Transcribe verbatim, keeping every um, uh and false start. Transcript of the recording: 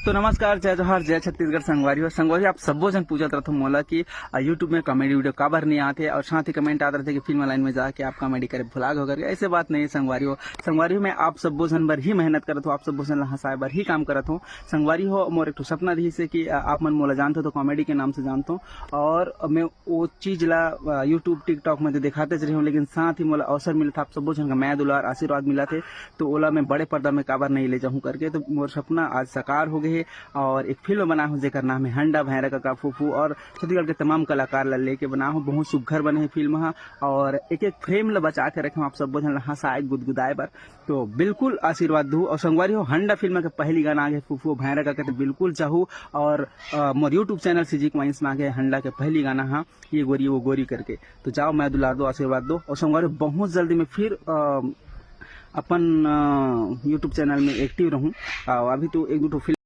तो नमस्कार, जय जोहार, जय छत्तीसगढ़। संगवारी हो, संगवारी हो, आप सब्बो झन पूछत रथो मोला कि आ, YouTube में comedy video काबर नहीं आते, और साथ ही comment आत रथे कि फिल्म line में जाके आप comedy करे भुला गए हो करके। ऐसे बात नहीं है संगवारी हो। संगवारी हो, मैं आप सब्बो झन बर ही मेहनत करत हूँ, आप सब्बो झन ला हंसाए बर ही काम करत हूँ। संगवारी हो, मोर एक ठो सपना रहिस हे कि आ, आप मन मोला जानते हो तो comedy के नाम से जानते हो, और मैं वो चीज ला आ, YouTube, TikTok में तो दिखाते रहे हूँ, लेकिन साथ ही मोला अवसर मिलत हे, आप सब्बो झन का मया दुलार आशीर्वाद मिलत हे, तो ओला मैं बड़े पर्दा में काबर नहीं ले जाऊँ करके। तो मोर सपना आज साकार हो गए हे, और एक फिल्म बनाए हूँ जेकर नाम है हंडा भैरा कका फूफू, और छत्तीसगढ़ के तमाम कलाकार ला लेके बनाए हूँ। बहुत सुघर बने हे फिल्म हा, और एक एक frame ला बचा के रखे हूँ, आप सब्बो झन ला हंसाए गुदगुदाए बर। तो बिल्कुल आशीर्वाद दू। और संगवारी हो, हंडा फिल्म के पहली गाना आगे फूफू भैरा कका, तो बिल्कुल चाहू। और आ, मोर YouTube channel CG Coins में आगे हंडा के पहली गाना हा ये गोरी वो गोरी करके। तो जाओ, मया दुलार दो, आशीर्वाद दो। और संगवारी हो, बहुत जल्दी मैं फिर आ, अपन आ, YouTube channel में active रहूँ। आ, अभी तो एक दो ठो फिल्म